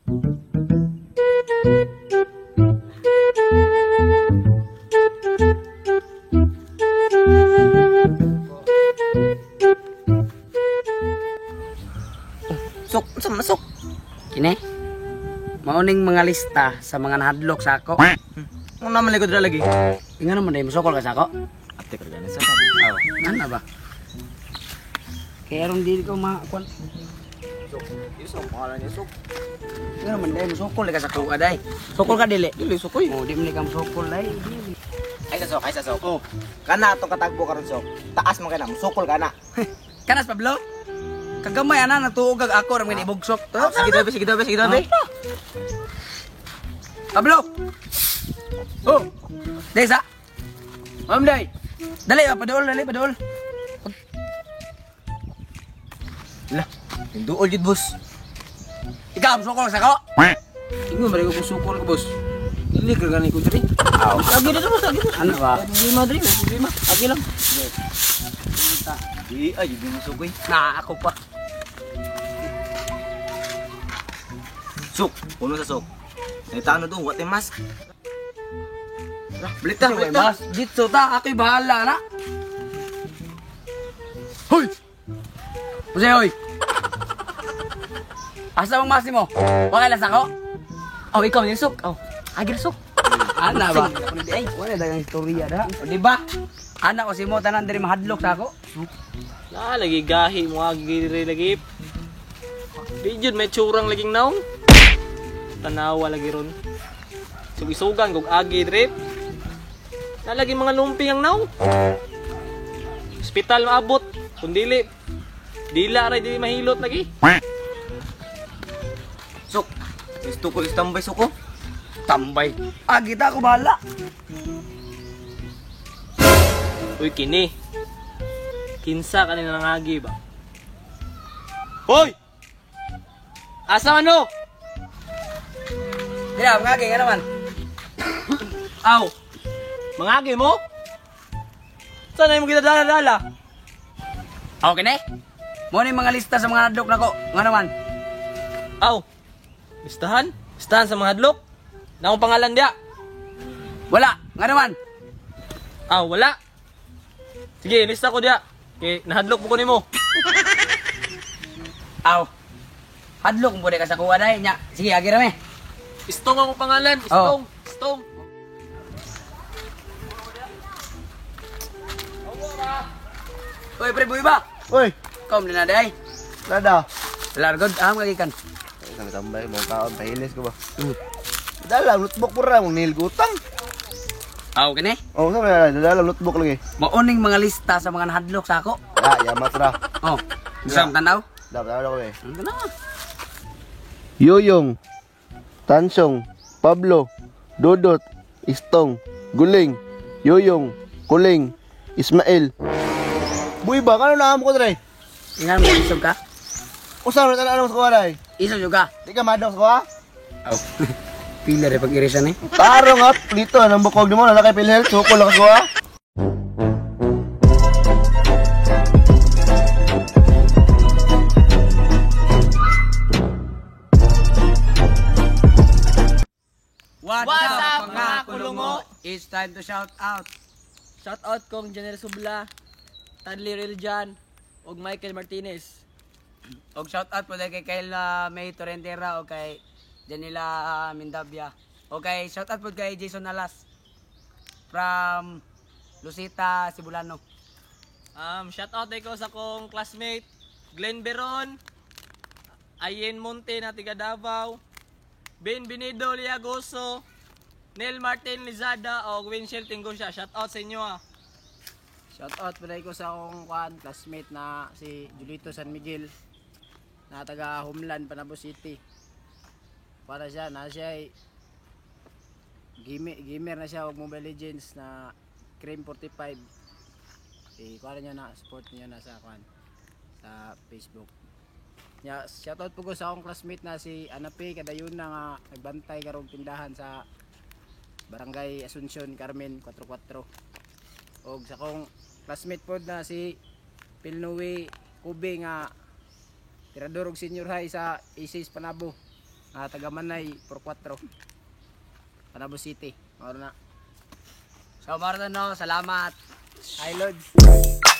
Sok, unsa man sok? Kini? Mauning mga lista sa mga nahadlok sa ako. Ano naman likod ra lagi? Inga naman dahil musokol ka sa ako. Ate ka gani sa. Aw, ano ba? Kaya aron dili ko makuan. Sok, isok pangalan niya sok. Inga naman dahil musokol ka sa ako aday. Sokol ka dili. Dili sok oy. Oh, di man ka musokol day. Ay sa sok, ay sa sok. Oh. Kana atong katagbo karon sok. Taas man kay na, musukol ka na. Kanas Pablo? Kagamay ana natuog ag ako ra man ibugsok. Sige daw, sige daw, sige daw. Pablo. Oh. Dai sa. Ma'am day. Dali pa paduol, dali paduol. Lah, duol jud boss. Ikaw musokol sa ako. Ingon ba ko sukol ko boss? Dili ka gani ko diri. Aw. Agi dito boss, agi boss. Ano ba? Ay, problema diri, may problema. Agi lang. Di ay di mo sukoy. Na ako pa. Sok, puno sa sok. Nitano do, what mask? Lah, balik ta, balik ta. Mas dito ta ako'y bahala na. Hoy! Jose, hoy! Asa mong masi mo? Wakay lang sa ako? Oh, ikaw ni sok. Oh, agi ra sok. Ana ba? Wala dagang istorya da. O, di ba? Ana ko si mo tanan diri mahadlok sa ako. Na, lagi gahi mo agi diri lagi. Di jud may tsurang laging naong. Tanawa lagi ron. Sugisugan kog agi diri. Na lagi mga lumping ang naong. Hospital maabot. Kun dili dila ra dili mahilot lagi. Sok. Gusto ko istambay sok ko. Tambay. Ah, kita ako bahala. Uy kini. Kinsa kanina nangagi ba? Hoy! Asa man mo? Dira, mangagi nga naman. Aw. Mangagi mo? Saan na mo kita dala-dala? Okay na eh. Mo ni mga lista sa mga hadlok nako. Nga naman. Aw. Listahan? Listahan sa mga hadlok? Na akong pangalan diya. Wala. Nga naman. Aw, wala. Sige, lista ko diya. Kay nahadlok mo ko nimo. Aw. Hadlok mo ka sa kuha dai nya. Sige, agi ra me. Istong akong pangalan, Istong. Oh. Istong. Oy, pre, buhi ba? Uy, Kom na dai. nada. Largod, aham kagikan. Ay, tambay mo kaon pahilis ko ba? Dala notebook po ra mong nilgutang. Aw, kini. Oh, sa may dala notebook lagi. Mauning mga lista sa mga nahadlok sa ako. Ya, yamat ra. Oh, gusto mong tanaw? Dapat ako eh. Ang tanaw. Yoyong, Tansong, Pablo, Dodot, Istong, Guling, Yoyong, Kuling, Ismael. Buy ba kano na ko dre? Ingan mo isog ka? Usa ra tanan sa kuha dai. Isog jud ka. Di ka madok sa kuha? Aw. Pila re pag irisan eh. Taro nga dito nang bukog nimo na kay PhilHealth sukol lang sa kuha. What's up, mga kulungo? It's time to shout out. Shout out kong Janel Subla, Tadley Reljan, ug Michael Martinez. Og shout out po kay Kayla May Torrentera o kay Janila Mindabia. O kay shout out po kay Jason Alas from Lucita, Cebuano. Shout out ko sa kong classmate Glenn Beron, Ayen Monte na tiga Davao, Ben Benido Liagoso, Neil Martin Lizada o Winchell Tingosya. Shout out sa inyo ah. Shout out pala ko sa akong kuan classmate na si Julito San Miguel na taga Homeland, Panabo City. Para siya na siya ay gamer na siya og Mobile Legends na Cream 45. Eh kuan niya na support niya na sa kuan sa Facebook. Ya, shout out po ko sa akong classmate na si Anape Kadayuna nga nagbantay karong tindahan sa Barangay Asuncion, Carmen 44. Og sa akong classmate pod na si Pilnoe Kube nga tirador og senior high sa A6 Panabo. Nga taga Manay 44. Panabo City. Mao na. So, Marta, no, salamat. Hi Lods.